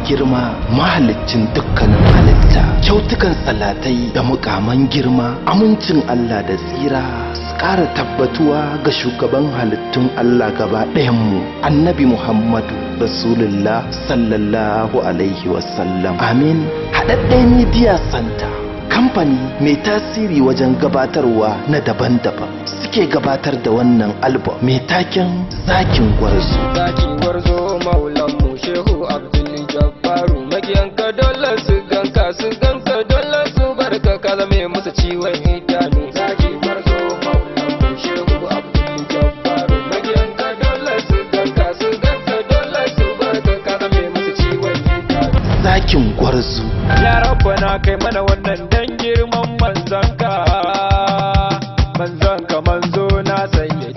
girma, mahaliccin dukkanin halitta. Kyautukan salatai da mukaman girma, amincin Allah da tsira su ƙara tabbatuwa ga shugaban halittun Allah gaba ɗayanmu, Annabi Muhammadu Rasulullah sallallahu alaihi wasallam. Amin. Haɗaɗɗen Media Center, kamfani mai tasiri wajen gabatarwa na daban-daban, suke gabatar da wannan album mai taken Zakin Gwarzo. Zakin Gwarzo, Maulanmu Shehu Abdul Jabbaru, makiyanka dole su ganka, su ganka dole su barka, ka zame musu ciwon idanu. Zakin Gwarzo, Maulanmu Shehu Abdul Jabbaru, makiyanka dole su ganka, su ganka dole su barka, ka zame musu ciwon idanu. Zakin Gwarzo. Ya Rabbana, kai mana wannan dan girman manzanka, manzanka, manzo na sayyidi.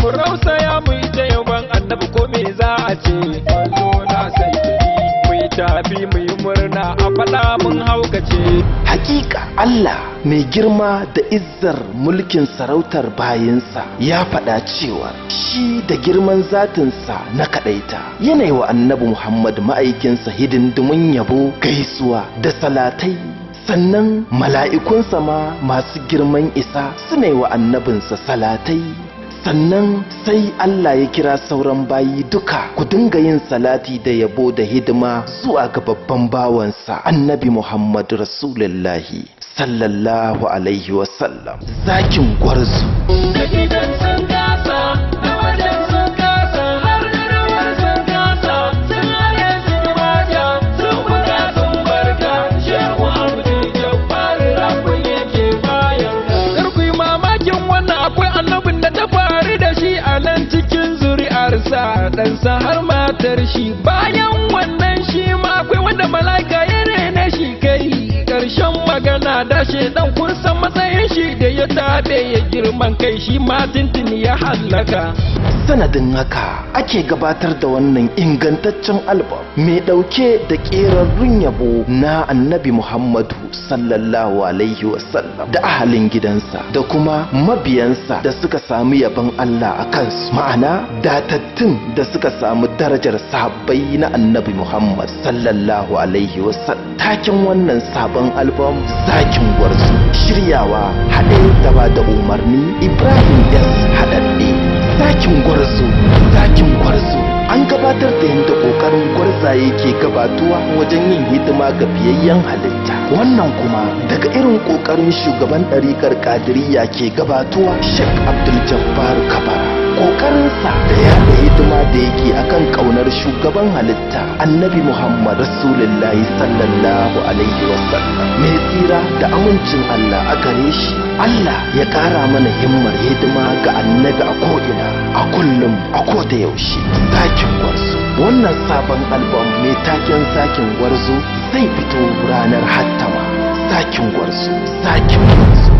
Ku rausaya mu yi ta yaban Annabi, ko me za a ce, manzo na sayyidi. Mu yi tafi, mu yi murna, a faɗa mun haukace. Hakika Allah mai girma da izzar mulkin sarautar bayinsa ya faɗa cewa shi da girman zatinsa na kaɗaita yanayi wa Annabi Muhammad ma'aikinsa hidindimun yabo, gaisuwa da salatai, sannan mala'ikunsa ma masu girman isa suna yi wa annabinsa salatai. Sannan sai Allah ya kira sauran bayi duka, ku dinga yin salati da yabo da hidima zuwa ga babban bawansa Annabi Muhammad Rasulullahi sallallahu alaihi wasallam. Zakin Gwarzo. Da gidan sun kasa, da wajen sun kasa, har da rawar sun kasa, sun haye sun mata, sun buga sun barka, Shehu Abdul Jabbar, Rabbi yake bayan ka. Kar ku yi mamakin wannan, akwai annabin da ta faru da shi a nan cikin zuri'arsa, ɗansa har matar shi. Bayan wannan shi ma akwai wanda mala'ika ya rene shi. Kai karshen magana da dan kun san matsayin shi da ya tabe ya girman kai, shi ma tintini ya hallaka. Sanadin haka ake gabatar da wannan ingantaccen album mai ɗauke da ƙerarrun yabo na Annabi Muhammadu sallallahu alaihi wasallam da ahalin gidansa da kuma mabiyansa da suka samu yabon Allah a kansu, ma'ana datattun da suka samu darajar sahabbai na Annabi Muhammad sallallahu alaihi wasallam. Taken wannan sabon album Zakin Gwarzo. Shiryawa, haɗe da ba da umarni, Ibrahim S Haɗaɗɗe. Zakin Gwarzo, Zakin Gwarzo. An gabatar da yadda ƙoƙarin gwarzaye ke gabatuwa wajen yin hidima ga fiyayyen halitta. Wannan kuma daga irin ƙoƙarin shugaban ɗariƙar Ƙadiriya ke gabatuwa, Sheikh Abdul Jabbar Kabara, ƙoƙarinsa da yaɗa hidima da yake akan ƙaunar shugaban halitta Annabi Muhammad Rasulullahi sallallahu alaihi wasallam, mai tsira da amincin Allah a gare shi. Allah ya ƙara mana himmar hidima ga Annabi a ko'ina, a kullum, a koda yaushe. Zakin Gwarzo. Wannan sabon album mai taken Zakin Gwarzo zai fito ranar Hattama. Zakin Gwarzo, Zakin Gwarzo.